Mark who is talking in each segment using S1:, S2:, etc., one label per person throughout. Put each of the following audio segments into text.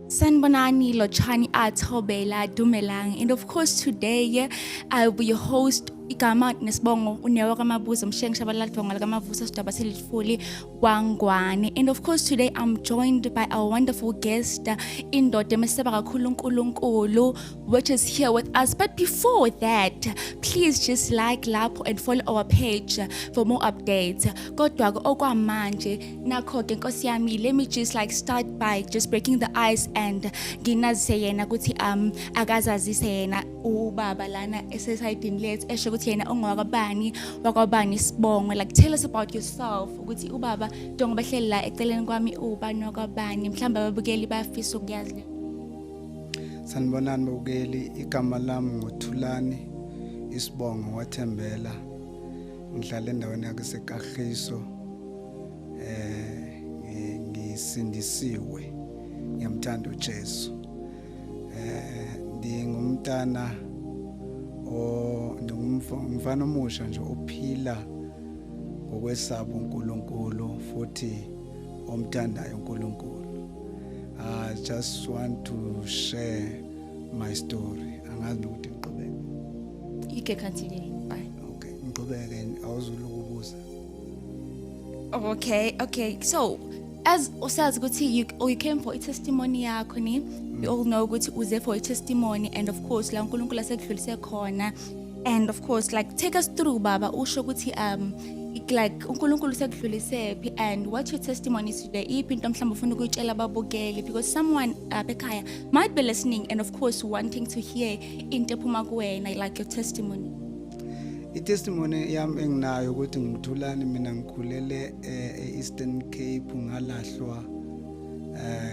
S1: Sanibonani, Lotjhani, Thobela, Dumelang. And of course, today I will be your host, igama nesibongo uNewa kaMabuza Mshengu Shabalala Donga likaMavuso Sidaba Selifuli Wangwane. And of course, today I'm joined by our wonderful guest, indoda emesaba kakhulu uNkulunkulu, which is here with us. But before that, please just like lapho and follow our page for more updates. Kodwa ke okwamanje nakho ke Nkosi yami, let me just like start by just breaking the ice and nginazise yena ukuthi akazazise yena ubaba lana esesayidini lethu, esho ukuthi yena ungowakabani, wakwabani isibongo. Like, tell us about yourself, ukuthi ubaba njengoba ehleli la eceleni kwami ubani wakwabani. Mhlawumbe ababukeli bayafisa ukuyazi le.
S2: Sanibonani babukeli, igama lami nguThulani, isibongo waThembela. Ngihlala endaweni yaseKagiso. Ngisindisiwe. Ngiyamthanda uJesu. Ndingumntana o ndingumfana omusha nje ophila ngokwesaba uNkulunkulu futhi omthandayo uNkulunkulu. I just want to share my story. Angazi nokuthi ngiqhubeke.
S1: You can continue. Bye.
S2: Okay, ngiqhubeke, awuzulu ukubuza.
S1: Okay. So, as usazi ukuthi you, or you came for a testimony yakho ni. We all know ukuthi uze for a testimony and of course la uNkulunkulu asekudlulise khona. And of course, like, take us through, baba, usho ukuthi like uNkulunkulu sekudlulise phi and what your testimony is today. Iphi into mhlawumbe ufuna ukuyitshela ababukeli, because someone ekhaya might be listening and of course wanting to hear into ephuma kuwena, like your testimony.
S2: I-testimony yami enginayo ukuthi ngithulani, mina ngikhulele e-Eastern Cape, ngalahlwa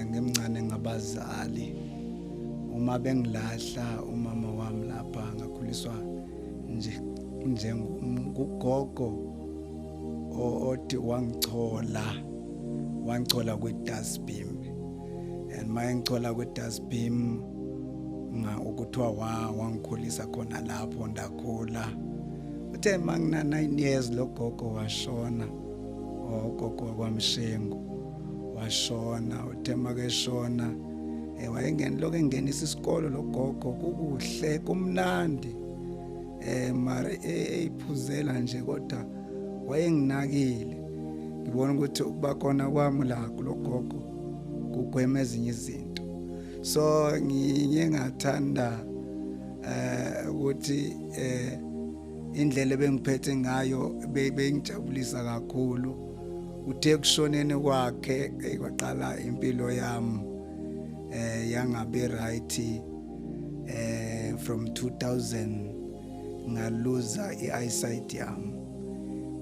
S2: ngemncane ngabazali. Uma bengilahla umama wami lapha, ngakhuliswa nje njengogogo othi wangichola kwi-dustbin, and mayengichola kwi-dustbin nga ukuthiwa wangikhulisa khona lapho, ndakhula. Uthe mangina 9 years lo gogo washona, ogogo kwaMshengu washona. Uthe makeshona, wayengena lokho engenisa isikolo lo gogo, kukuhle kumnandi, mara eyiphuzela nje, kodwa wayenginakile. Ngibona ukuthi ukuba khona kwami la kulogogo kugwema ezinye izinto, so ngiye ngathanda ukuthi indlela ebengiphethe ngayo bengijabulisa kakhulu. Uthe kushoneni kwakhe, kwaqala impilo yami yangabe right. From 2000 ngaluza i-eyesight yami.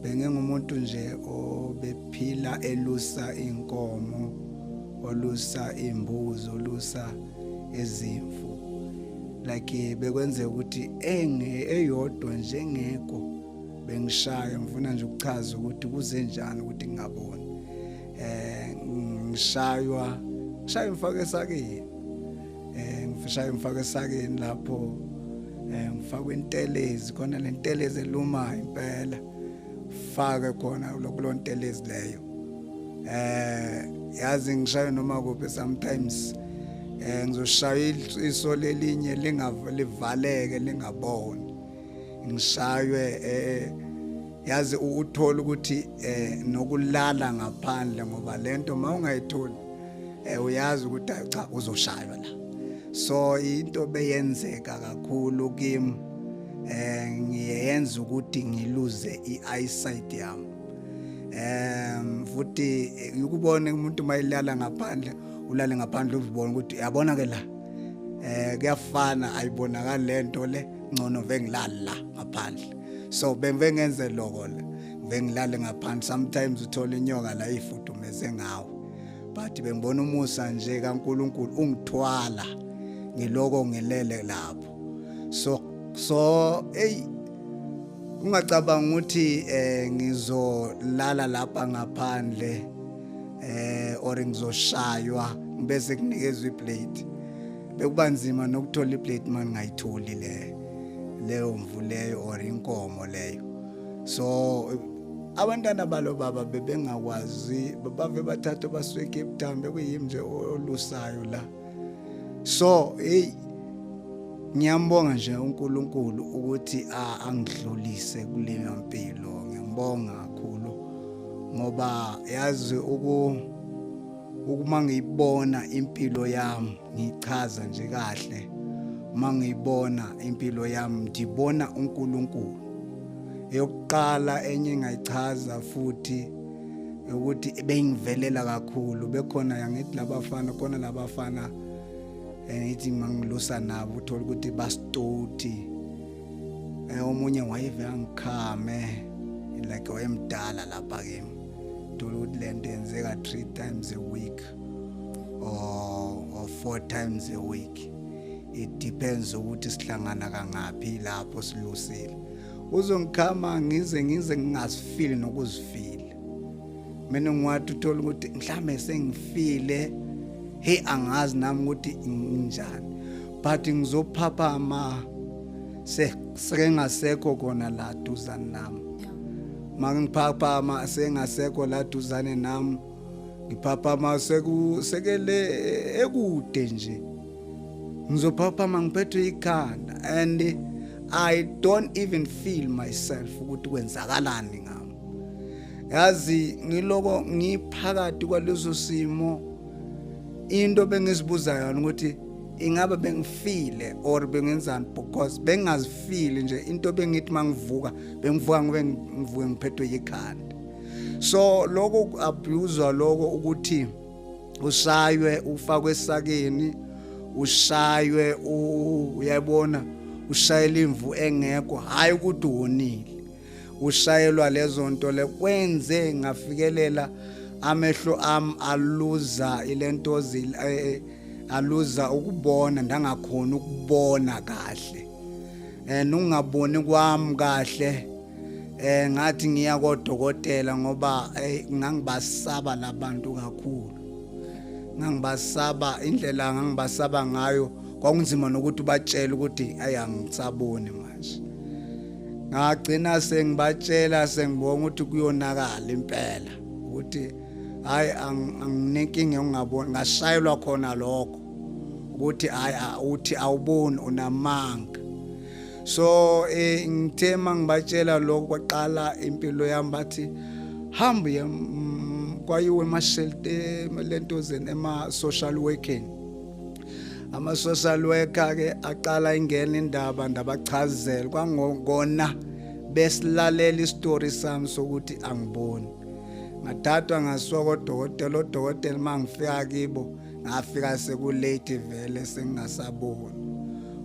S2: Bengingumuntu nje obephila elusa inkomo, olusa imbuzi, olusa izimvu. Like, bekwenzeka ukuthi enge eyodwa nje engekho bengishaya. Ngifuna nje ukuchaza ukuthi kuze njani ukuthi ngingaboni. Ngishaywa, ngishaya ngifake esakeni, ngishaya ngifake esakeni lapho, ngifakwe intelezi khona, le ntelezi eluma impela, fake khona lokulo ntelezi leyo. Yazi ngishaye noma kuphi, sometimes ngizoshaya iso lelinye lingavalivaleke lingaboni, ngishaywe. Yazi uthola ukuthi nokulala ngaphandle, ngoba lento mawungayitholi, uyazi ukuthi hayi cha, uzoshaywa la. So into beyenzeka kakhulu kimi, ngiyenza ukuthi ngiluze i-eyesight yami. Futhi ukubona umuntu mayilala ngaphandle, ulale ngaphandle, uzibona ukuthi uyabona ke la, kuyafana, ayibonakali lento le, ngcono vengilala la ngaphandle. So bengive ngenze lokho le, ngivengilale ngaphandle. Sometimes uthola inyoka la ifudumeze ngawe, but bengibona umusa nje kaNkuluNkulu ungithwala ngiloko ngilele lapho. So hey, ungacabanga ukuthi ngizolala lapha ngaphandle or ngizoshaywa bese kunikezwa iplate. Bekuba nzima nokuthola iplate man, ngayitholi le leyo mvu leyo or inkomo leyo. So abantwana balo baba bebengakwazi, bave bathatha basuke eCape Town, bekuyimi nje olusayo la. So hey, ngiyambonga nje uNkulunkulu ukuthi angidlulise kule mpilo. Ngiyambonga kakhulu ngoba yazi ukuma ngiyibona impilo yami, ngichaza nje kahle, mangiyibona impilo yami ngibona uNkulunkulu. Eyokuqala enye engayichaza futhi ukuthi bengivelela kakhulu, bekhona yangithi labafana khona, labafana ngithi mangilusa nabo, uthola ukuthi bastoti. Omunye wayeve angikhame like wayemdala lapha kimi, uthola ukuthi lento yenzeka 3 times a week or 4 times a week, it depends ukuthi sihlangana kangaphi lapho silusile. Uzongikhama ngize ngingasifili nokuzifila mina. Ngiwathi uthola ukuthi mhlambe sengifile, hey, angazi nami ukuthi nginjani, but ngizophaphama sengasekho khona la duzane nami. Mangiphaphama sengasekho la duzane nami, ngiphaphama seku sekele ekude nje. Ngizophaphama ngiphethwe ikhanda and I don't even feel myself ukuthi kwenzakalani ngami. Yazi ngiloko ngiphakathi kwaleso simo, into bengizibuza yona ukuthi ingabe bengifile or bengenzani, because bengingazifili nje. Into bengithi mangivuka, bengivuka ngibe ngivuke ngiphethwe yikhanda. So lokho abuse, lokho ukuthi ushaywe, ufakwe esakeni, ushaywe, uyabona, ushayela imvu engekho, hayi ukuthi wonile, ushayelwa lezo nto le, kwenze ngafikelela amehlo ami aluza ilento, aluza ukubona, ndangakhona ukubona kahle. And ungaboni kwami kahle, ngathi ngiya kodokotela ngoba ngangibasaba labantu kakhulu. Ngangibasaba, indlela ngangibasaba ngayo kwakunzima nokuthi ubatshele ukuthi ayi, angisaboni manje. Ngagcina sengibatshela, sengibonga ukuthi kuyonakala impela, ukuthi hayi, anginenkinga yokungaboni. Ngashayelwa khona lokho ukuthi hayi, uthi awuboni, unamanga. So ngithe mangibatshela lokho, kwaqala impilo yami bathi hamba uye kwayiwe ema-shelter, lentozeni, ema-social working. Ama-social worker ke aqala ingena indaba, ndabachazela kwangona besilalela isitori sami sokuthi angiboni. Ngathathwa ngasuka kodokotela. Odokotela mangifika kibo, ngafika sekulate vele, sengingasaboni,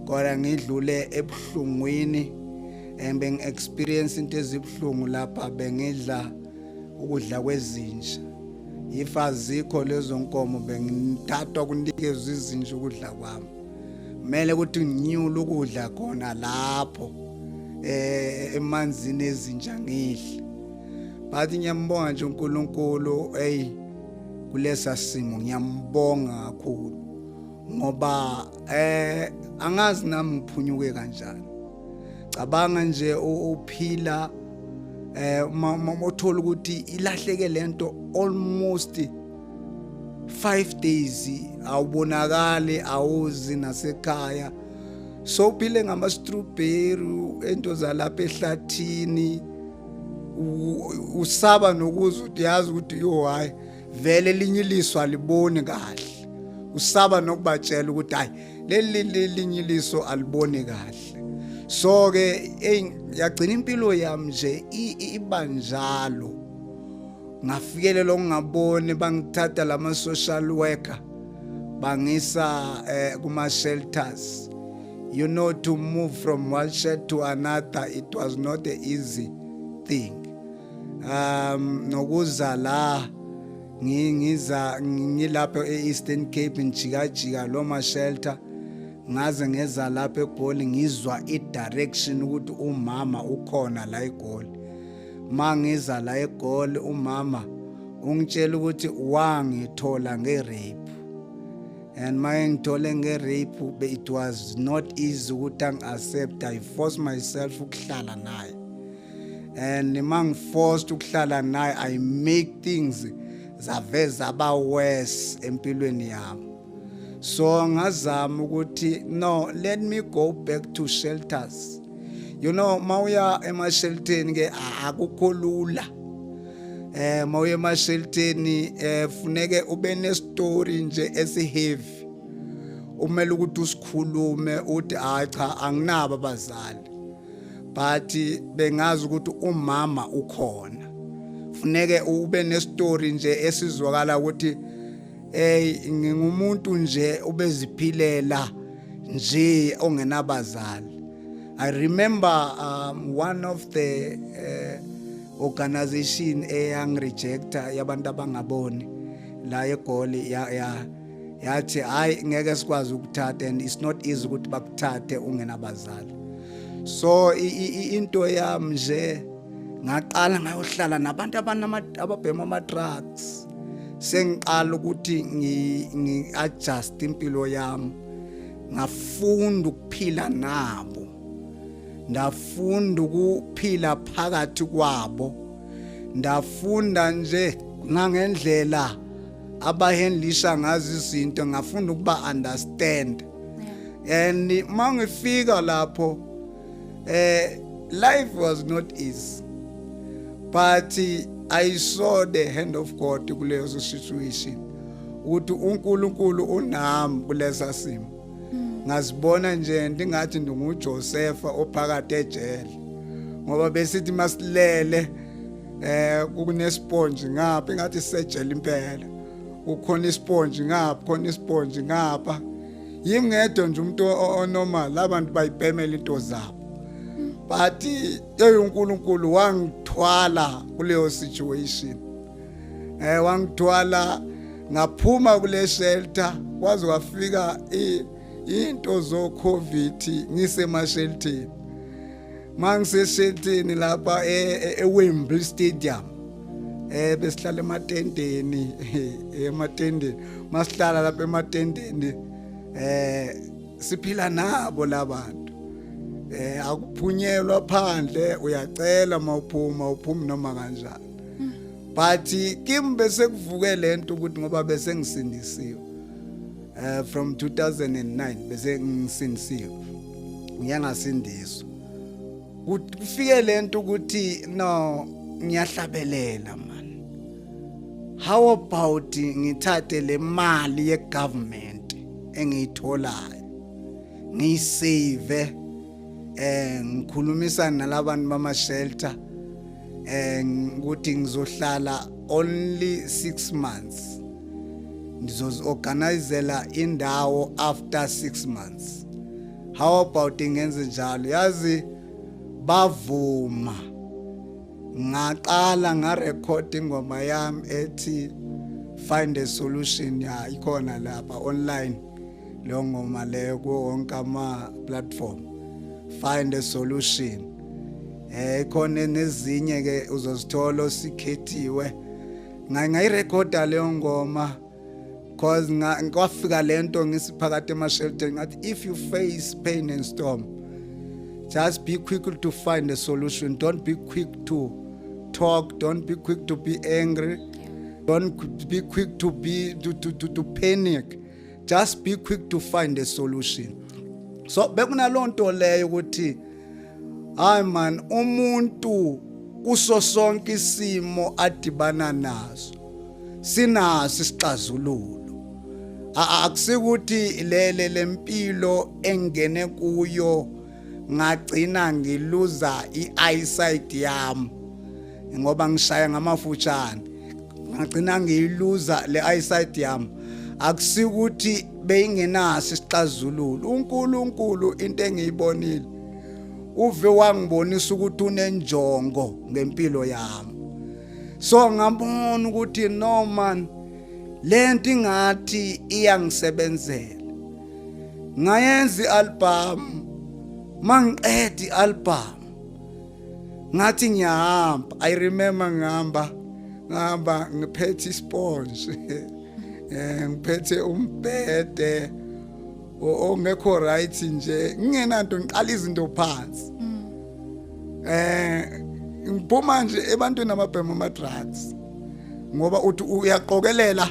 S2: kodwa ngidlule ebuhlungwini and bengi-experience into ezibuhlungu lapha. Bengidla ukudla kwezinja if azikho lezo nkomo, bengithathwa kunikezwa izinja ukudla kwami. Kumele ukuthi nginyule ukudla khona lapho emanzini ezinja ngidle. But ngiyambonga nje uNkulunkulu, hey, kulesa simo ngiyambonga kakhulu ngoba angazi nami ngiphunyuke kanjani. Cabanga nje uphila uma uthola ukuthi ilahleke lento almost 5 days, awubonakali, awuzi nasekhaya. So uphile ngama strawberry, ento zalapha ehlathini, usaba nokuzwa ukuthi yazi ukuthi yo, hayi vele elinye iliso aliboni kahle. Usaba nokubatshela ukuthi hayi, leli linye iliso aliboni kahle. So ke hey, yagcina impilo yami nje ibanjalo. Ngafikelela okungaboni, bangithatha lama social worker bangisa kuma shelters. To move from one shelter to another, it was not an easy thing. Nokuza la ngiza ngilapha e-Eastern Cape, ngijikajika lo ma shelter ngaze ngeza lapha eGoli. Ngizwa i-direction ukuthi umama ukhona la eGoli. Mangiza la eGoli, umama ungitshela ukuthi wangithola nge-rape, and mayengithole nge-rape, it was not easy ukuthi angi-accept. I forced myself ukuhlala naye, and mangiforced ukuhlala naye, I make things zave zaba worse empilweni yami. So ngazama ukuthi, no, let me go back to shelters. Mawuya emashelteni ke akukho lula. Mawuya emashelteni funeke ube nestory nje esi heavy, umele ukuthi usikhulume, uthi, "Hayi cha, anginabo abazali, but bengazi ukuthi umama ukhona." Funeke ube nestory nje esizwakala ukuthi, hey, ngingumuntu nje ubeziphilela nje ongenabazali. I remember one of the organization eyangirejecta yabantu abangaboni la eGoli ya yathi, "Hayi, ngeke sikwazi ukuthatha," and it's not easy ukuthi bakuthathe ungenabazali. So into yami nje, ngaqala ngayohlala nabantu ababhema ama drugs. Sengiqala ukuthi ngi adjust impilo yami, ngafunda ukuphila nabo, ndafunda ukuphila phakathi kwabo, ndafunda nje nangendlela abahandlisha ngazo izinto, ngafunda ukuba understand. And mangifika lapho, life was not easy, but I saw the hand of God kuleyo situation, ukuthi uNkulunkulu unami kulesa simo. Ngazibona nje ndingathi ndinguJoseph ophakathi ejele, ngoba besithi masilele kunesponge ngapha, ingathi sejele impela, kukhona isponge ngapha, khona isponge ngapha, yimi ngedwa nje umuntu onormal, labantu bayibhemela into zabo. But hey, uNkulunkulu wangithwala kuleyo situation, wangithwala ngaphuma kule shelter, kwaze kwafika into zo COVID ngisemashelteni. Mangiseshelteni lapha eWembley Stadium, besihlala ematendeni. Masihlala lapha ematendeni, siphila nabo labantu, akuphunyelwa phandle, uyacela mawuphuma, uphumi noma kanjani. But kimi bese kuvuke lento ukuthi ngoba bese ngisindisiwe from 2009, bese ngisindisiwe, ngiyangasindiswa, kufike lento ukuthi, no, ngiyahlabelela man, how about ngithathe le mali ye government engiyitholayo, ngiyisave, ngikhulumisana nalabantu bama shelter ukuthi ngizohlala only 6 months, ngizoziorganizela indawo after 6 months, how about ngenze njalo? Yazi, bavuma. Ngaqala ngarecord ingoma yami ethi "Find a Solution". Ya, ikhona lapha online leyo ngoma leyo, kuwo wonke ama platform, "Find a Solution". Khona nezinye ke uzozithola sikhethiwe. Ngayirekhoda leyo ngoma cause kwafika lento ngisiphakathi emashelteni, ngathi, "If you face pain and storm, just be quick to find a solution. Don't be quick to talk, don't be quick to be angry, don't be quick to be to to to, to panic, just be quick to find a solution." So bekunalonto leyo ukuthi, hayi man, umuntu kuso sonke isimo adibana naso sinaso isixazululo. Akusikuthi lele lempilo engene kuyo ngagcina ngiluza i-eyesight yami, ngoba ngishaya ngamafutshane, ngagcina ngiyiluza le eyesight yami, akusikuthi beyingenaso isixazululo. uNkulunkulu, into engiyibonile, uve wangibonisa ukuthi unenjongo ngempilo yami. So ngabona ukuthi, no man, lento ingathi iyangisebenzela. Ngayenza ialbum. Mangiqeda ialbum, ngathi ngiyahamba. I remember ngihamba, ngihamba ngiphethe isponge, ngiphethe umbhede ongekho right nje, ngingenanto, ngiqala izinto phansi. Ngiphuma nje ebantwini ababhema ama drugs, ngoba uthi uyaqokelela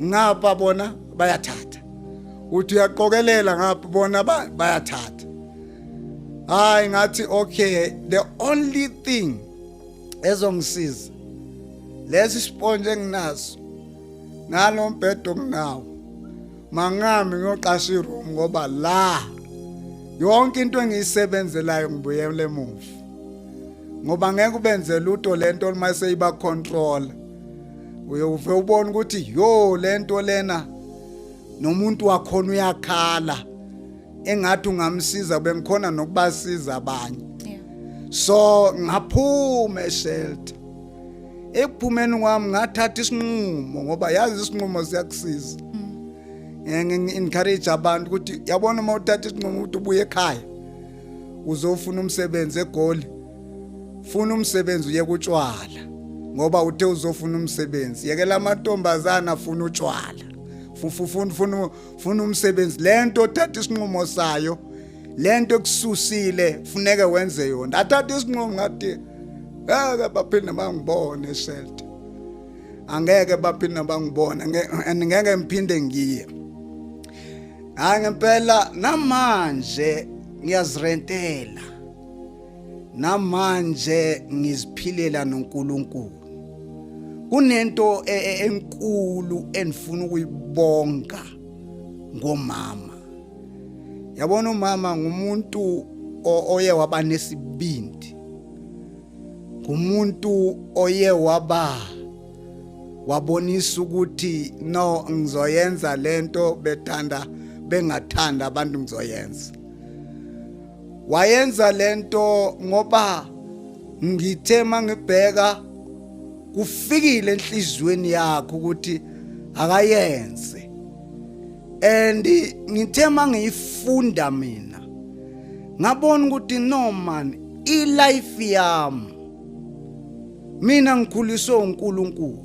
S2: ngapha, bona bayathatha. Uthi uyaqokelela ngapha, bona bayathatha. Hayi, ngathi okay, the only thing ezongisiza lesi sponge enginaso nalo mbhedo nginawo, mangami ngiyoqasha iroom, ngoba la yonke into engiyisebenzelayo ngibuyele emuva, ngoba ngeke ubenze lutho. Lento uma seyiba control, uyove ubone ukuthi yo, lento lena nomuntu wakhona uyakhala, engathi ungamsiza, bengikhona nokubasiza abanye. So ngaphuma eshelter. Ekuphumeni kwami ngathatha isinqumo, ngoba yazi isinqumo siyakusiza. Ngi-encourage abantu ukuthi yabona, uma uthatha isinqumo ukuthi ubuye ekhaya uzofuna umsebenzi eGoli, funa umsebenzi, uye kutshwala, ngoba uthe uzofuna umsebenzi. Yekela amantombazana afuna utshwala. Funa, funa, funa umsebenzi. Lento othatha isinqumo sayo, lento ekususile, funeke wenze yona. Athatha isinqumo, ngathi ngeke baphinde bangibone eshelter, angeke baphinde bangibone and ngeke ngiphinde ngiye. Hayi, ngempela namanje ngiyazirentela, namanje ngiziphilela noNkulunkulu. Kunento enkulu endifuna ukuyibonga ngomama. Yabona, umama ngumuntu oye waba nesibindi, ngumuntu oye waba wabonisa ukuthi no, ngizoyenza lento, bethanda bengathanda abantu, ngizoyenza. Wayenza lento ngoba ngithe mangibheka kufikile enhliziyweni yakho ukuthi akayenze, and ngithe mangiyifunda mina ngabona ukuthi no man, ilife yami mina ngikhuliswe uNkulunkulu,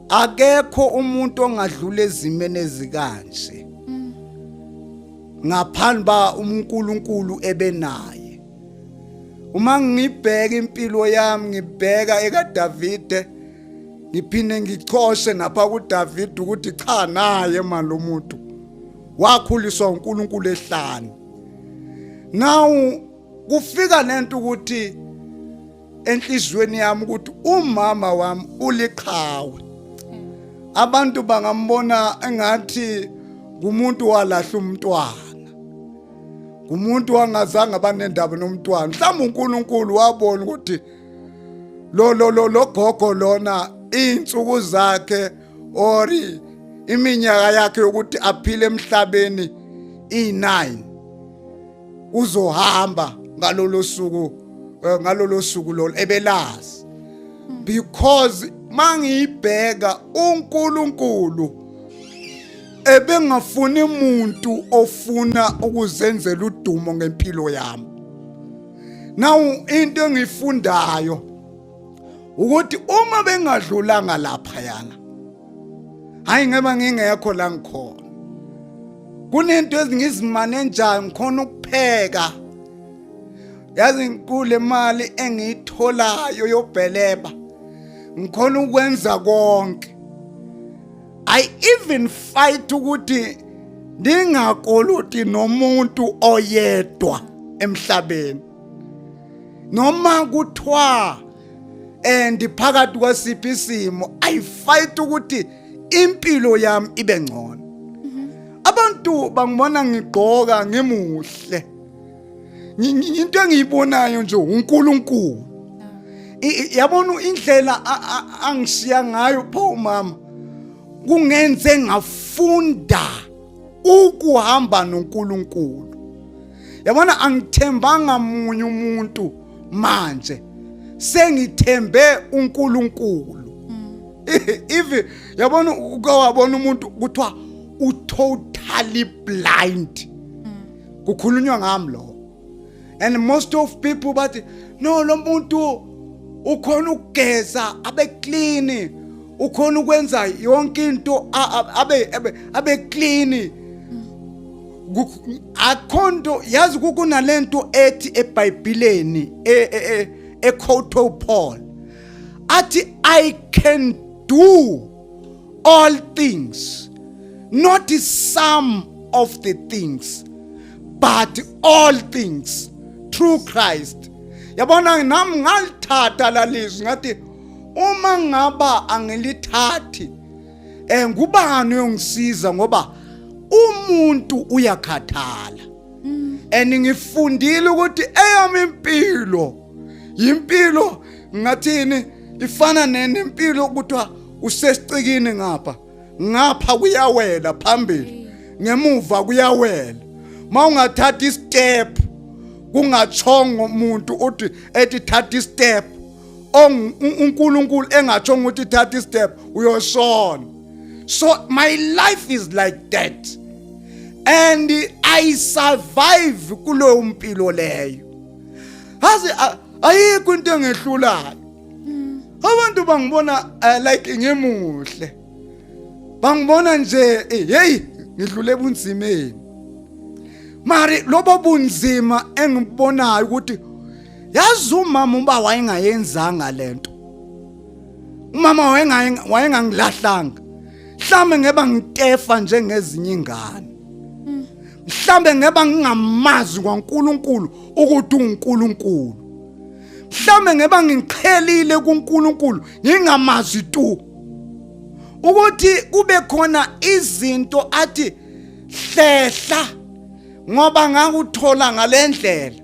S2: akekho umuntu ongadlula ezimeni ezikanje ngaphandle ba uNkulunkulu ebenaye. Uma ngibheka impilo yami, ngibheka ekaDavide, ngiphinde ngichoshe napha kuDavid ukuthi cha, naye man, lo muntu wakhuliswa uNkulunkulu ehlane. Now kufika lento ukuthi enhliziyweni yami ukuthi umama wami uliqhawe. Abantu bangambona engathi ngumuntu walahla umntwana, ngumuntu wangazange abanendaba nomntwana. Mhlawumbe uNkulunkulu wabona ukuthi lo lo lo lo gogo lona, insuku zakhe or iminyaka yakhe yokuthi aphile emhlabeni i9, uzohamba ngalolo suku, ngalolo suku lolo ebelazi, because mangiyibheka uNkulunkulu ebengafuni umuntu ofuna ukuzenzela udumo ngempilo yami. Now into engifundayo ukuthi uma bengadlulanga lapha yana, hayi, ngeba ngingekho la ngikhona. Kunento ezingizimane njani, ngikhona ukupheka, yazi, kule mali engiyitholayo yobheleba ngikhona ukwenza konke. I even fight ukuthi ndingakoloti nomuntu oyedwa emhlabeni, noma kuthiwa and phakathi kwasiphi isimo. I fight ukuthi impilo yami ibe ngcono. Abantu bangibona ngigqoka ngimuhle. Into engiyibonayo nje uNkulunkulu. Yabona indlela angishiya ngayo pho umama, kungenze ngafunda ukuhamba noNkulunkulu. Yabona, angithembanga munye umuntu manje, sengithembe uNkulunkulu. If yabona, uke wabona umuntu kuthiwa u totally blind, kukhulunywa ngami lo. And most of people bathi no, lo muntu ukhona ukugeza abe clean, ukhona ukwenza yonke into abe clean, akhonto. Yazi, kukunalento ethi eBhayibhelini equote Paul athi, "I can do all things Not some of the things, but all things through Christ. Yabona, nami ngalithatha lalizwi, ngathi uma ngaba angilithathi, ngubani uyongisiza? Ngoba umuntu uyakhathala, and ngifundile ukuthi eyami impilo impilo ngathini, ifana nempilo kuthiwa usesicikini, ngapha ngapha kuyawela, phambili ngemuva kuyawela. Mawungathatha istep kungatshongo umuntu uthi ethi thatha istep, uNkulunkulu engatshongo ukuthi thatha istep, uyoshona. So my life is like that and I survive kuleyo mpilo leyo. Hazi, ayikho into engehlulayo. Abantu bangibona like ngimuhle, bangibona nje, hey, ngidlule ebunzimeni, mari lobo bunzima engibonayo ukuthi yazi umama uba wayengayenzanga lento, umama wayengangilahlanga, mhlambe ngeba ngitefa njengezinye ingane, mhlambe ngeba ngingamazi kwaNkuluNkulu ukuthi uNkulunkulu, mhlambe ngeba ngiqhelile kuNkulunkulu ngingamazi tu, ukuthi kube khona izinto athi hlehla ngoba ngakuthola ngalendlela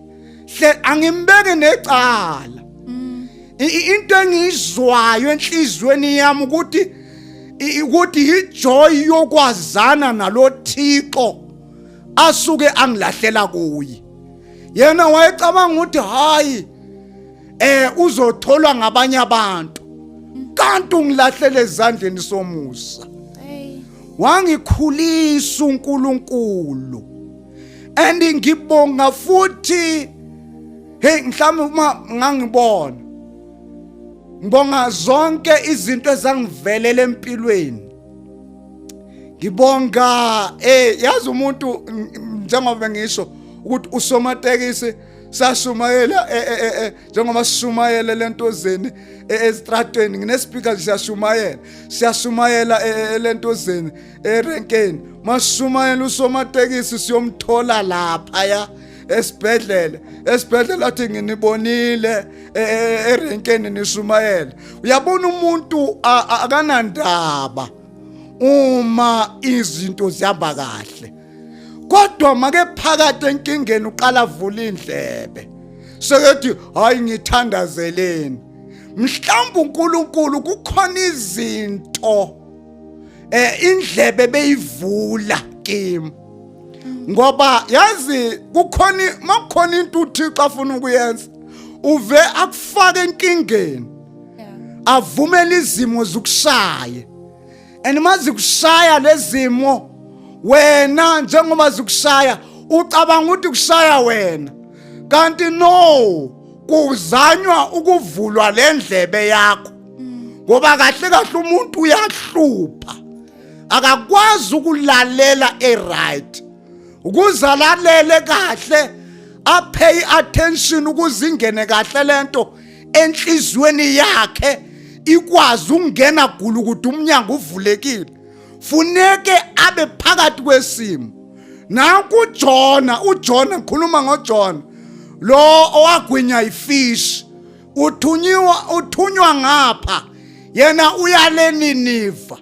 S2: hle. Angimbeke necala. Into engiyizwayo enhlizweni yami ukuthi ijoy yokwazana naloThixo asuke angilahlela kuye. Yena wayecabanga ukuthi hayi, uzotholwa ngabanye abantu, kanti ungilahlele ezandleni somusa.
S1: Hey.
S2: Wangikhulisa uNkulunkulu and ngibonga futhi. Hey, mhlawumbe uma ngangibona, ngibonga zonke izinto ezangivelela empilweni. Ngibonga, yazi umuntu, njengoba ngisho ukuthi usomatekisi sashumayela, njengoba sishumayele lentozeni ezitratweni, nginespeaker, siyashumayela, siyashumayela lentozeni erenkeni. Masishumayela usomatekisi siyomthola lapha ya esibhedlela, esibhedlela athi nginibonile erenkeni nishumayela. Uyabona, umuntu akanandaba uma izinto zihamba kahle, kodwa make phakathi enkingeni uqala avula indlebe, sekethi hayi, ngithandazeleni. Mhlawumbe uNkulunkulu kukhona izinto indlebe beyivula kimi, ngoba yazi kukhona, makukhona into uThixo afuna ukuyenza, uve akufake enkingeni, avumele izimo zikushaye, and mazikushaya lezimo, wena njengoba zikushaya ucabanga ukuthi kushaya wena, kanti no, kuzanywa ukuvulwa lendlebe yakho, ngoba kahle kahle umuntu uyahlupha, akakwazi ukulalela eright. Ukuze alalele kahle, apay attention ukuze ingene kahle lento enhliziyweni yakhe, ikwazi ukungena gulukudu umnyango uvulekile, funeke abe phakathi kwesimo. Nanku uJona, uJona, ngikhuluma ngoJona lo owagwinya ifish. Uthunyiwa, uthunywa ngapha, yena uyale Niniva,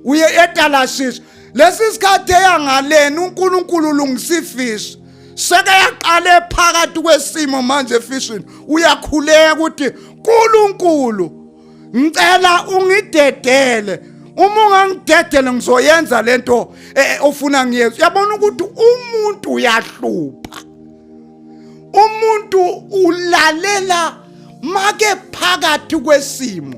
S2: uye eTalashish. Lesi sikhathi eyangaleni, uNkulunkulu ulungisa ifish, seke yaqale phakathi kwesimo manje efishini. Uyakhuleka ukuthi uNkulunkulu, ngicela ungidedele, uma ungangidedele ngizoyenza lento ofuna ngiyenze. Uyabona ukuthi umuntu uyahlupha, umuntu ulalela make phakathi kwesimo,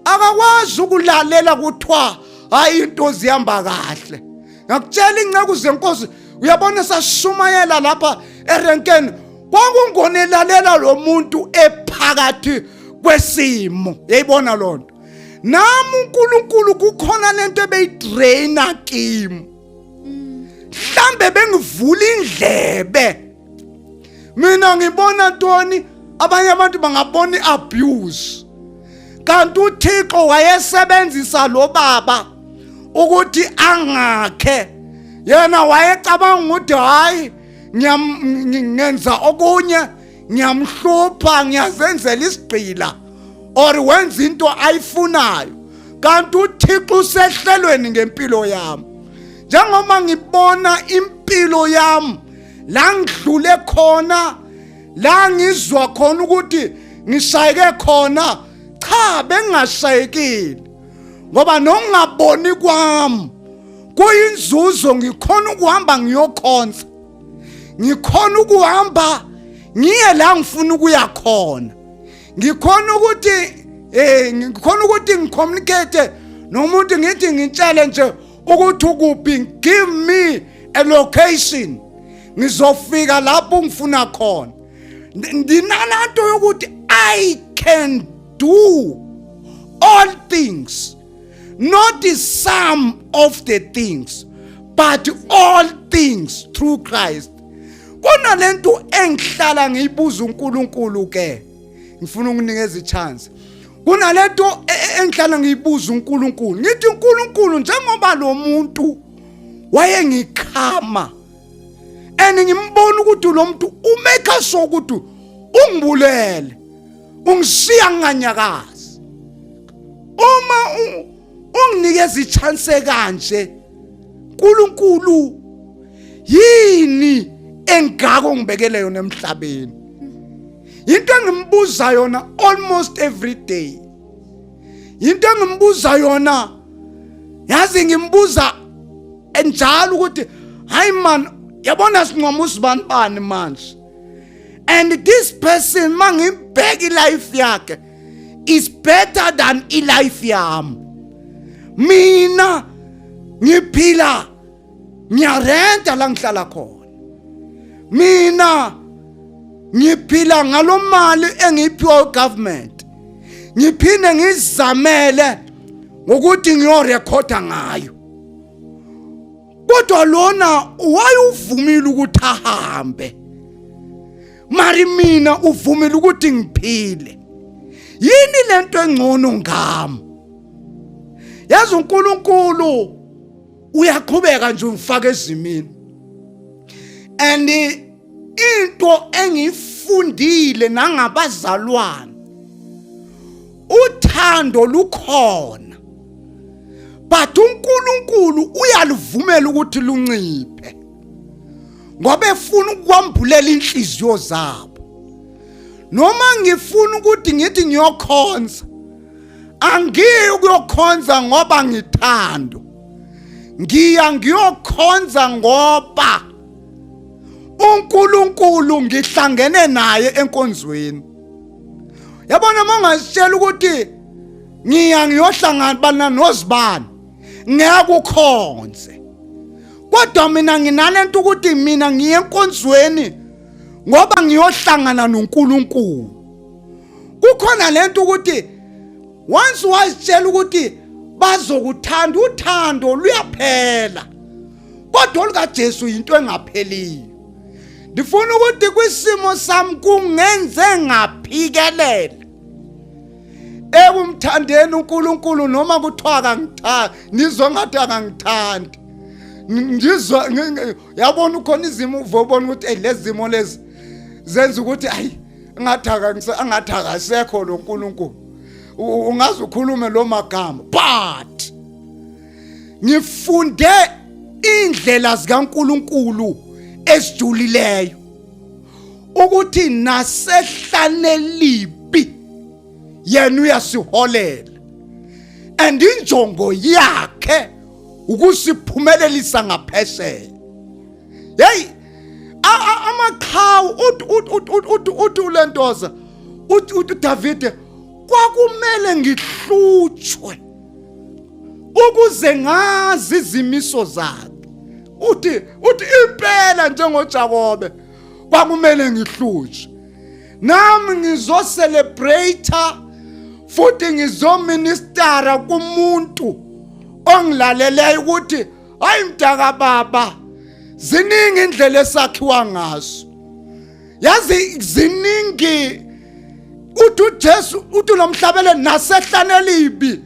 S2: akakwazi ukulalela kuthiwa hayi, into zihamba kahle. Ngakutshela, inceku zenkosi, uyabona, sashumayela lapha erenkeni, kwakungonelalela lo muntu ephakathi kwesimo. Yayibona lonto. Nami uNkulunkulu kukhona lento ebeyidraina kimi, mhlambe bengivula indlebe. Mina ngibona ntoni? Abanye abantu bangabona iabuse, kanti uThixo wayesebenzisa lo baba. Ukuthi angakhe yena wayecabanga ukuthi hayi, ngenza okunye, ngiyamhlupha, ngiyazenzela isigqila, or wenza into ayifunayo, kanti uThixo usehlelweni ngempilo yami. Njengoba ngibona impilo yami la ngidlule khona, la ngizwa khona ukuthi ngishayeke khona, cha, bengingashayekile, ngoba nokungaboni kwami kuyinzuzo. Ngikhona ukuhamba ngiyokhonza, ngikhona ukuhamba ngiye la ngifuna ukuya khona, ngikhona ukuthi ngicommunicate nomuntu, ngithi ngitshele nje ukuthi ukuphi, give me a location, ngizofika lapho ngifuna khona. Ndinanto yokuthi I can do all things, not the sum of the things, but all things through Christ. Kunalento engihlala ngiyibuza uNkulunkulu ke, ngifuna ukunikeza ichance. Kunalento engihlala ngiyibuza uNkulunkulu, ngithi, uNkulunkulu, njengoba lo muntu wayengikhama and ngimbona ukuthi lo muntu umake sure ukuthi ungibulele, ungishiya nginganyakazi, uma unginikeza ichance kanje, uNkulunkulu, yini engako ngibekele yona emhlabeni? Into engimbuza yona almost every day, into engimbuza yona, yazi, ngimbuza enjalo ukuthi hayi man, yabona, sincoma usibani bani manje, and this person, mangibheka ilife yakhe, is better than ilife yami. Mina ngiphila, ngiyarenta la ngihlala khona, mina ngiphila ngalomali engiyiphiwa ugovernment, ngiphinde ngizamele ngokuthi ngiyorekhoda ngayo, kodwa lona wayuvumile ukuthi ahambe, mari mina uvumile ukuthi ngiphile. Yini lento engcono ngami? Yazi, uNkulunkulu uyaqhubeka nje ungifaka ezimini, and into engifundile nangabazalwane, uthando lukhona, but uNkulunkulu uyaluvumela ukuthi lunciphe ngoba efuna ukwambulela inhliziyo zabo. Noma ngifuna ukuthi ngithi ngiyokhonza, angiyi ukuyokhonza ngoba ngithando, ngiya ngiyokhonza ngoba uNkulunkulu ngihlangene naye enkonzweni. Yabona, mangazitshela ukuthi ngiya ngiyohlangana bana nozibani, ngeke ukhonze. Kodwa mina nginalento ukuthi mina ngiye enkonzweni ngoba ngiyohlangana noNkulunkulu. Kukhona lento ukuthi once wazitshela ukuthi bazokuthanda, uthando luyaphela, kodwa olukaJesu into engapheliyo. Ndifuna ukuthi kwisimo sami kungenze ngaphikelela ekumthandeni uNkulunkulu, noma kuthiwa akangithandi, nizwa ngathi akangithandi, ngizwa, yabona, ukhona izimo uvobona ukuthi hey, lezi zimo lezi zenza ukuthi ayi, ngathi angathi akasekho lo nkulunkulu. Ungaze ukhulume lo magama, but ngifunde indlela zikaNkulunkulu ezijulileyo ukuthi nasehlane libi yena uyasiholela, and injongo yakhe ukusiphumelelisa ngaphesheya. Hey, amaqhawe, uthi ulentoza, uthi uDavide, kwakumele ngihlutshwe ukuze ngazi izimiso zakhe. Uthi impela njengoJakobe kwakumele ngihlutshwe, nami ngizocelebrate futhi ngizoministera kumuntu ongilaleleyo ukuthi hayi mntaka baba, ziningi indlela esakhiwa ngazo, yazi, ziningi. Uthi uJesu, uthi lo mhlabele, nasehlane libi,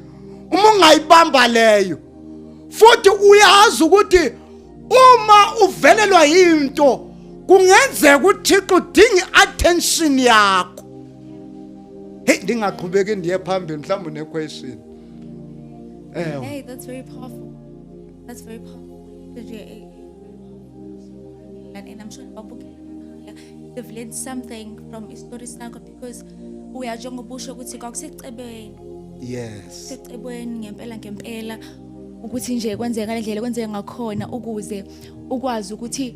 S2: uma ungayibamba leyo. Futhi uyazi ukuthi uma uvelelwa yinto kungenzeka uThixo udinga attention yakho. Hey, ndingaqhubeki ndiye phambili, mhlawumbe une question. Ewe.
S1: Hey, that's very powerful. That's very powerful. And I'm sure babukela emakhaya, they've learned something from isitori sakho because uya njengoba usho ukuthi kwakusecebeni. Secebweni ngempela ngempela ukuthi nje kwenzeka ngale ndlela kwenzeka ngakhona ukuze ukwazi ukuthi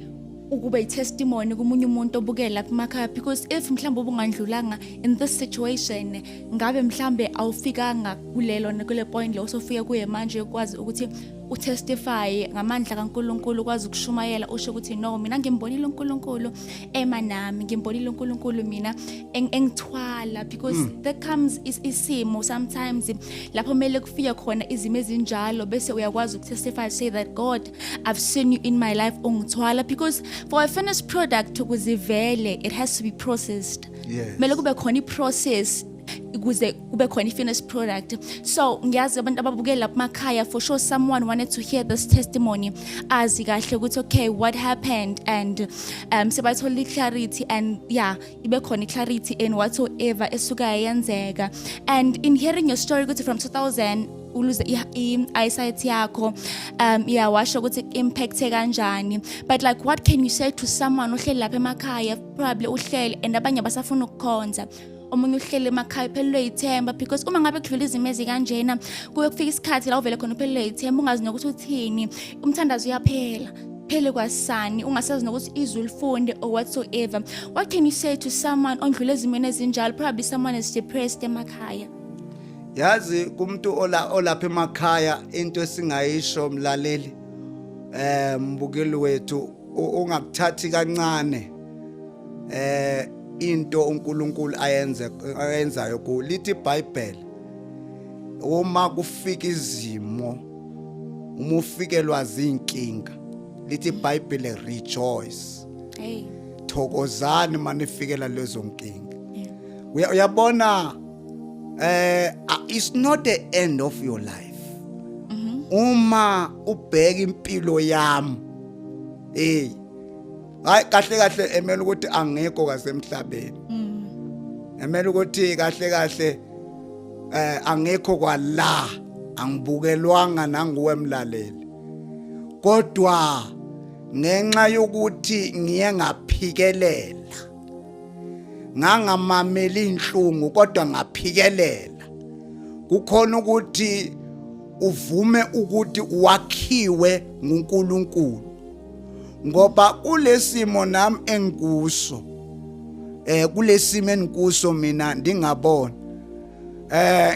S1: ukube i-testimony komunye umuntu obukele lapha emakhaya, because if mhlawumbe ubungandlulanga in this situation, ngabe mhlambe awufikanga kulelo kule point lo osofike kuye manje, ukwazi ukuthi utestify ngamandla kaNkuluNkulu, ukwazi ukushumayela usho ukuthi no, mina ngimbonile uNkulunkulu ema nami, ngimbonile uNkulunkulu mina engithwala, because there comes isimo sometimes lapho kumele kufike khona izimo ezinjalo, bese uyakwazi ukutestify, say that God, I've seen you in my life ungithwala, because for a finished product ukuze ivele, it has to be processed. Kumele kube khona i-process ukuze kube khona i-finished product. So ngiyazi abantu ababukela lapha emakhaya, for sure someone wanted to hear this testimony, azi kahle ukuthi okay, what happened, and sebathola i-clarity, and yeah, ibe khona i-clarity in whatsoever esuka yenzeka. And in hearing your story ukuthi from 2000 uluze i-eyesight yakho, yeah, washo ukuthi impacte kanjani, but like, what can you say to someone ohleli lapha emakhaya, probably uhleli and abanye basafuna ukukhonza, omunye uhleli emakhaya uphelelwe ithemba, because uma ngabe kudlula izimo ezikanjena kuye kufika isikhathi la uvele khona uphelelwe ithemba, ungazi nokuthi uthini, umthandazo uyaphela phele kwasani, ungasazi nokuthi izwi ulifunde or whatsoever. What can you say to someone ondlula ezimweni ezinjalo? Probably someone is depressed emakhaya.
S2: Yazi, kumuntu ola olapha emakhaya, into esingayisho, mlaleli, mbukeli wethu, ungakuthathi kancane into uNkulunkulu ayenze ayenzayo ku lithi iBhayibheli, uma kufika izimo, uma ufikelwa zinkinga, lithi iBhayibheli, rejoice.
S1: Hey.
S2: Thokozani manifikela lezo nkinga. Uyabona, it's not the end of your life. Uma ubheka impilo yami, hey, hayi, kahle kahle emele ukuthi angekho kasemhlabeni, emele ukuthi kahle kahle angekho kwala, angibukelwanga nanguwe mlaleli, kodwa ngenxa yokuthi ngiye ngaphikelela, ngangamameli inhlungu, kodwa ngaphikelela, kukhona ukuthi uvume ukuthi wakhiwe nguNkulunkulu, ngoba kulesimo nami engikuso, kulesimo engikuso mina ndingabona,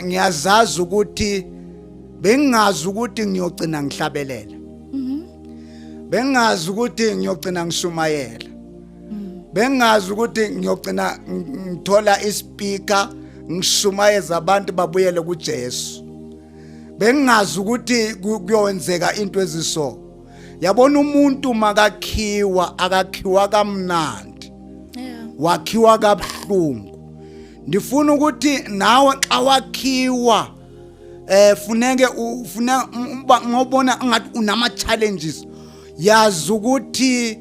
S2: ngiyazazi ukuthi bengingazi ukuthi ngiyogcina ngihlabelela, bengingazi ukuthi ngiyogcina ngishumayela, bengingazi ukuthi ngiyogcina ngithola ispeaker ngishumayeza abantu babuyele kuJesu, bengingazi ukuthi kuyowenzeka into eziso. Yabona, umuntu makakhiwa, akakhiwa kamnandi, wakhiwa kabuhlungu. Ndifuna ukuthi nawe xa wakhiwa, funeke ufuna ngobona ngathi unama challenges, yazi ukuthi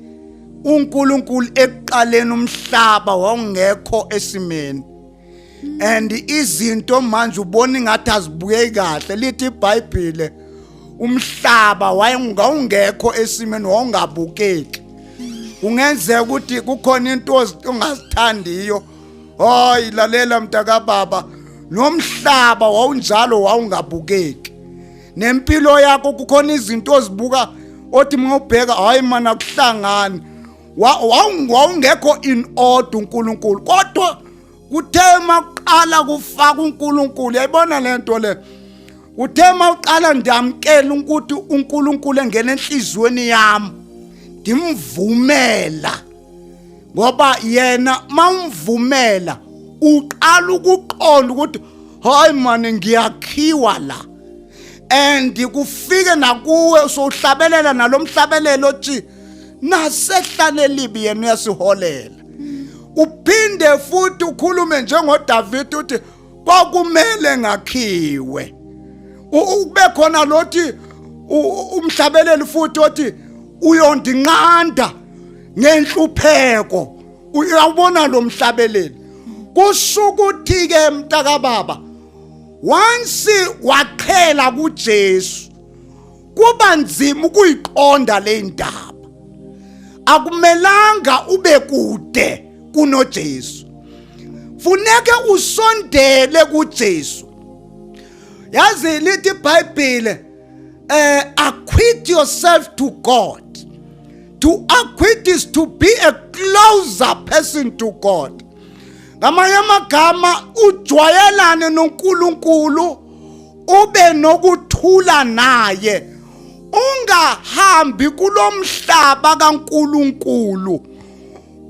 S2: uNkulunkulu ekuqaleni umhlaba wawungekho esimeni and izinto manje ubona ingathi azibukeki kahle. Lithi iBhayibhile umhlaba wayengawungekho esimeni, wawungabukeki. Kungenzeka ukuthi kukhona into ongazithandiyo. Hayi, lalela mntakababa, nomhlaba wawunjalo, wawungabukeki. Nempilo yakho kukhona izinto ozibuka othi mawubheka, hayi mana, akuhlangani. Wawungekho in order uNkulunkulu, kodwa kuthe maqala kufaka uNkulunkulu, yayibona lento le, uthe mawuqala ndiyamkela ukuthi uNkulunkulu engena enhliziyweni yami, ndimvumela, ngoba yena mawumvumela uqala ukuqonda ukuthi hayi mani, ngiyakhiwa la, and kufike nakuwe sowuhlabelela nalomhlabelelo othi nasehlane libi yena uyasiholela. Uphinde futhi ukhulume njengoDavid uthi kwakumele ngakhiwe, ube khona lothi Umhlabeleli futhi othi uyondinqanda ngenhlupheko. Uyawubona lo mhlabeleli, kusho ukuthi ke mntaka baba, once waqhela kuJesu kuba nzima ukuyiqonda le ndaba. Akumelanga ube kude kunoJesu, funeke usondele kuJesu. Yazi lithi iBhayibhile, acquit yourself to God. To acquit is to be a closer person to God. Ngamanye amagama, ujwayelane noNkulunkulu, ube nokuthula naye, ungahambi kulomhlaba kaNkulunkulu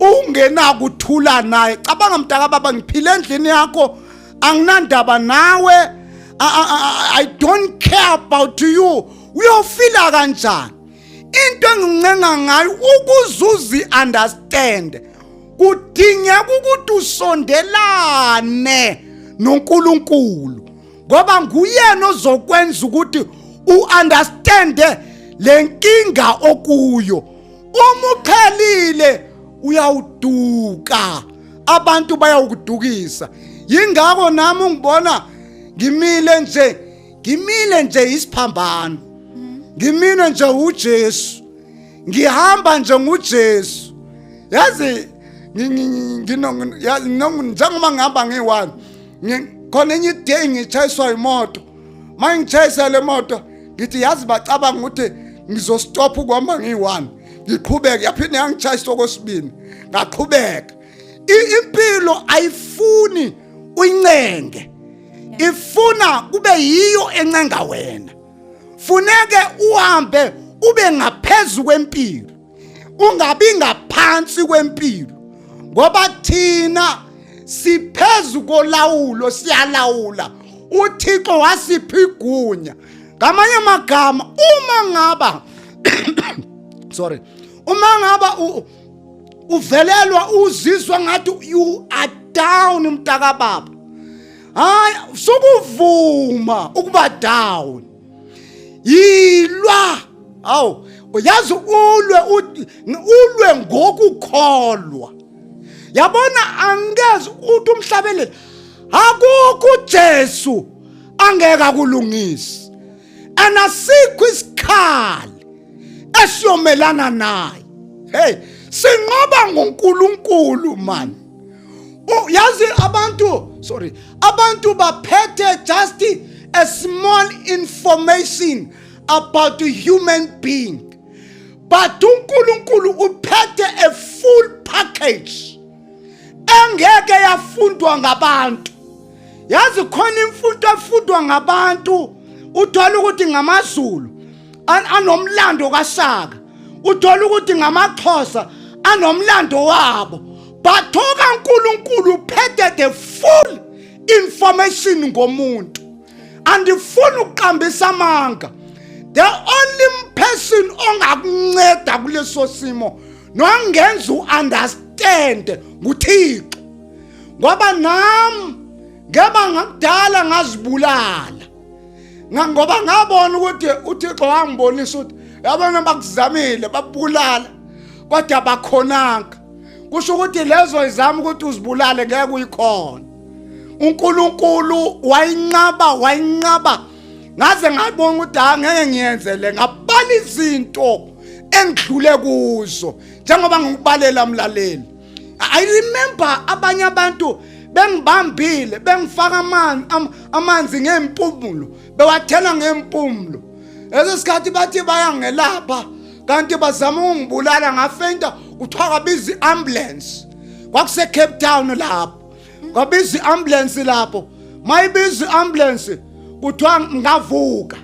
S2: ungenakuthula naye. Cabanga mntaka baba, ngiphile endlini yakho, anginandaba nawe, I don't care about you. Uyofila kanjani? Into engincenga ngayo, ukuze uzi understand, kudingeka ukuthi usondelane noNkulunkulu, ngoba nguyena ozokwenza ukuthi uunderstand lenkinga okuyo. Uma uqhelile uyawuduka, abantu bayawukudukisa. Yingakho nami ungibona ngimile nje, ngimile nje isiphambano, ngimile nje uJesu, ngihamba nje nguJesu. Yazi njengoba ngihamba ngiyi-one, khona enye iday ngitshayiswa imoto. Uma ngitshayisa le moto, ngithi yazi bacabanga ukuthi ngizostopha ukuhamba ngiyi-one, ngiqhubeke. Yaphinde yangitshayisa okwesibini, ngaqhubeka. Impilo ayifuni uyincenge, ifuna kube yiyo encenga wena. Funeke uhambe ube ngaphezu kwempilo, ungabi ngaphansi kwempilo, ngoba thina siphezu kolawulo, siyalawula. UThixo wasipha igunya. Ngamanye amagama, uma ngaba, sorry, uma ngaba uvelelwa, uzizwa ngathi you are down, mntaka baba, hayi, sukuvuma ukuba down, yilwa. Awu uyazi, ulwe, ulwe ngokukholwa. Yabona, angeze uthi umhlabeleli akukho uJesu angeke akulungise, anasikho isikhali esiyomelana naye. Hey, sinqoba ngoNkulunkulu man. Yazi abantu, sorry, abantu baphethe just a small information about the human being, but uNkulunkulu uphethe a full package engeke yafundwa ngabantu. Yazi khona imfundo efundwa ngabantu, uthola ukuthi ngamaZulu anomlando kaShaka, uthola ukuthi ngamaXhosa anomlando wabo, but okaNkulunkulu uphethe the full information ngomuntu. Andifuni ukuqambisa amanga, the only person ongakunceda kuleso simo nongenza uunderstand nguThixo, ngoba nami ngeba ngakudala ngazibulala, ngoba ngabona ukuthi uThixo wangibonisa ukuthi yabona bakuzamile babulala kodwa bakhonanga. Kusho ukuthi lezo izama ukuthi uzibulale ngeke uyikhona. uNkulunkulu wayinqaba, wayinqaba, ngaze ngabona ukuthi angeke ngiyenze le. Ngabala izinto engidlule kuzo njengoba ngikubalela mlaleli. I remember abanye abantu bengibambile, bengifaka amanzi ngempumulo, bewathela ngempumulo. Leso sikhathi bathi bayangelapha kanti bazama ukungibulala. Ngafenta, kuthiwa kabiza i-ambulance. Kwakuse Cape Town lapho, kwabiza i-ambulance lapho. Mayibiza i-ambulance, kuthiwa ngavuka,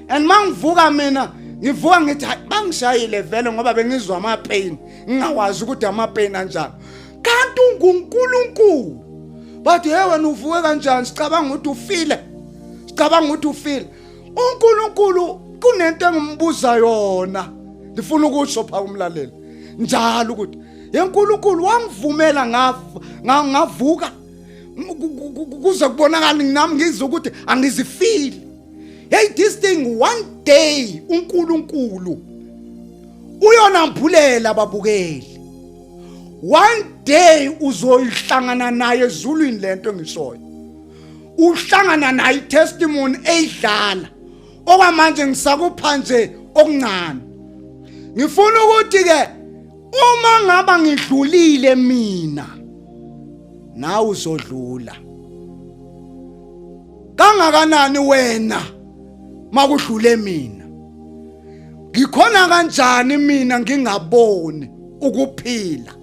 S2: and mangivuka mina, ngivuka ngithi hayi, bangishayile vele, ngoba bengizwa ama-pain, ngingawazi ukuthi ama-pain anjani, kanti unguNkulunkulu. Bathi, "Hey wena, uvuke kanjani? Sicabanga ukuthi ufile, sicabanga ukuthi ufile." UNkulunkulu kunento engimbuza yona, ngifuna ukusho pha umlaleli njalo ukuthi yeNkulunkulu wangivumela ngavuka kuze kubonakala nami ngizwe ukuthi angizifili. Hey, this thing, one day uNkulunkulu uyonambulela babukeli. One day uzoyihlangana naye ezulwini lento engishoyo, uhlangana naye testimony eyidlala. Okwamanje ngisakupha nje okuncane. Ngifuna ukuthi ke uma ngaba ngidlulile mina, nawe uzodlula. Kangakanani wena makudlule mina? Ngikhona kanjani mina ngingaboni ukuphila,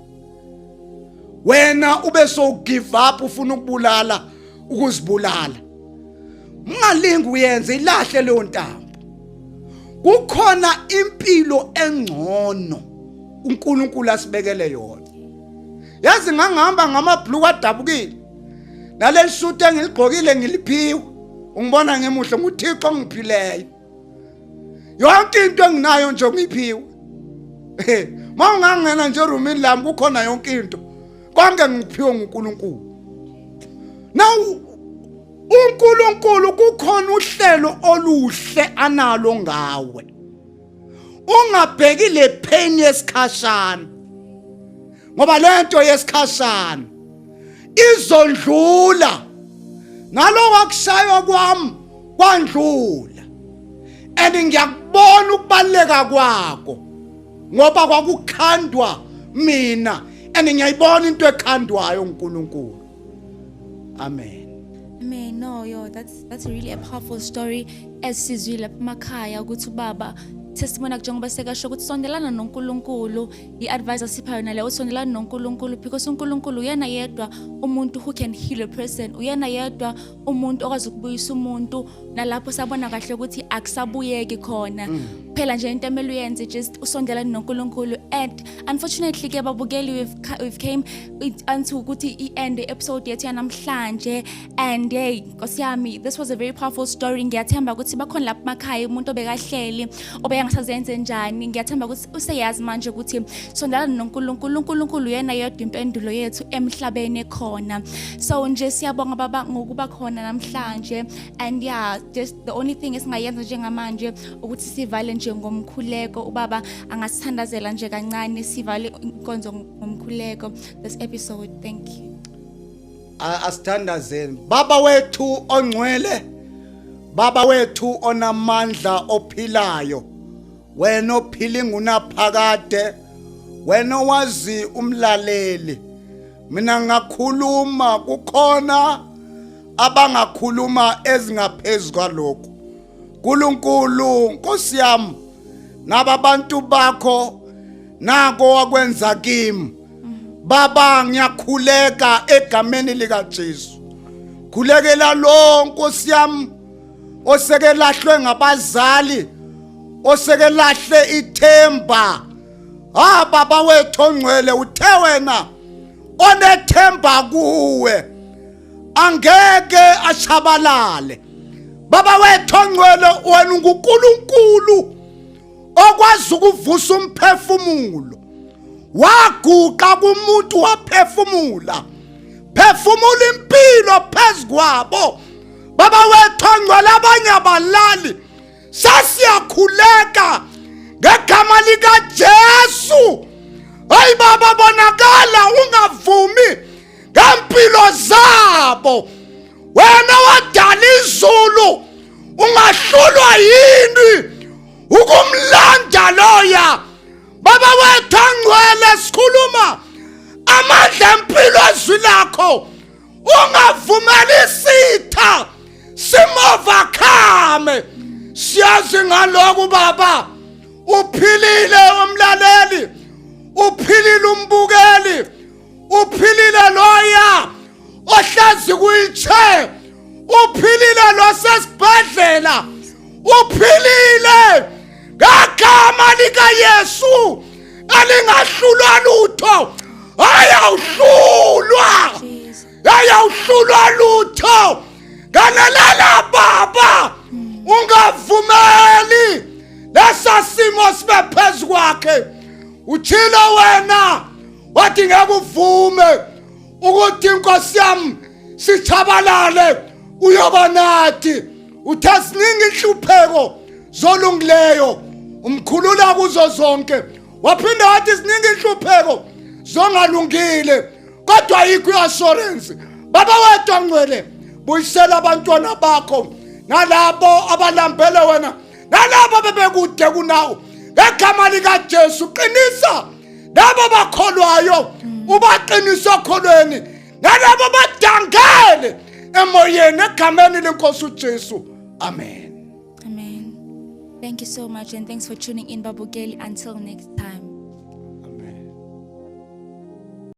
S2: wena ube so give up, ufuna ukubulala, ukuzibulala? Ungalingi uyenze, ilahle leyo ntambo. Kukhona impilo engcono uNkulunkulu asibekele yona. Yazi, ngangihamba ngamabhluku adabukile, naleli suit engiligqokile ngiliphiwe. Ungibona ngemuhle, nguThixo ongiphileyo. Yonke into enginayo nje ngiphiwe. Mawungangena nje erumini lami, kukhona yonke into, konke ngiphiwe nguNkulunkulu. Now uNkulunkulu kukhona uhlelo oluhle analo ngawe. Ungabheki le pain yesikhashana, ngoba lento yesikhashana izondlula. Naloko akushaywa kwami kwandlula, and ngiyakubona ukubaleka kwako, ngoba kwakukhandwa mina, and ngiyayibona into ekhandwayo uNkulunkulu. Amen.
S1: Amen. No, yo, that's really a powerful story. Esizwile lapha emakhaya ukuthi ubaba testimony yakhe, njengoba sekasho ukuthi sondelana noNkulunkulu, i-advice asipha yona leyo, usondelana noNkulunkulu, because uNkulunkulu uyena yedwa umuntu who can heal a person, uyena yedwa umuntu okwazi ukubuyisa umuntu nalapho sabona kahle ukuthi akusabuyeki khona. Phela nje into emele uyenze, just usondelane noNkulunkulu. And unfortunately ke babukeli, we've came unto ukuthi i-end episode yethu yanamhlanje. And hey, Nkosi yami, this was a very powerful story. Ngiyathemba ukuthi bakhona lapha emakhaya umuntu obekahleli obeyangasazenze njani. Ngiyathemba ukuthi useyazi manje ukuthi sondelana noNkulunkulu, uNkulunkulu uyena yodwa impendulo yethu emhlabeni ekhona. So nje siyabonga baba ngokuba khona namhlanje. And yeah, just the only thing esingayenza njengamanje ukuthi sivale nje ngomkhuleko. Ubaba angasithandazela nje kancane, sivale inkonzo ngomkhuleko this episode. Thank you.
S2: Asithandazeni. Baba wethu ongcwele, baba wethu onamandla, ophilayo, wena ophila ingunaphakade, wena owazi umlaleli. Mina ngakhuluma, kukhona abangakhuluma ezingaphezulu kwalokho. Nkulunkulu, Nkosi yami, naba abantu bakho, nako wakwenza kimi. Baba, ngiyakhuleka egameni lika Jesu. Khulekela lo, Nkosi yami, osekelahlwe ngabazali, osekelahle ithemba. Ah, baba wethu ongcwele, uthe wena onethemba kuwe angeke ashabalale. Baba wethu ongcwele, wena unguNkulunkulu okwazi ukuvusa umphefumulo. Waguqa kumuntu, waphefumula, phefumula impilo phezukwabo. Baba wethu ongcwele, abanye abalali. Sasiyakhuleka ngegama likaJesu. Hayi baba, bonakala, ungavumi ngempilo zabo. Wena wadala izulu, ungahlulwa yini ukumlanda loya? Baba wethu angcwele, sikhuluma amandla empilo ezwi lakho. Ungavumeli isitha simovercome. Siyazi ngalokhu baba, uphilile umlaleli, uphilile umbukeli, uphilile loya ohlezi kwi-chair, uphilile lo sesibhedlela, uphilile ngegama likaYesu elingahlulwa lutho. Ayawuhlulwa, ayawuhlulwa lutho. Ngenelela baba, ungavumeli lesa simo sibe phezu kwakhe. Uthilo wena wathi ngeke uvume ukuthi, inkosi yami, sithabalale, uyoba nathi.
S3: Uthe siningi inhlupheko zolungileyo, umkhulula kuzo zonke. Waphinde wathi siningi inhlupheko zongalungile, kodwa ayikho i-assurance. Baba wethu ongcwele, buyisela abantwana bakho nalabo abalambele wena nalabo bebekude kunawo ngegama likaJesu. Qinisa labo bakholwayo, ubaqinise okholweni, nalabo badangele emoyeni egameni lenkosi uJesu. Amen.
S1: Amen. Thank you so much and thanks for tuning in, Babukeli. Until next time.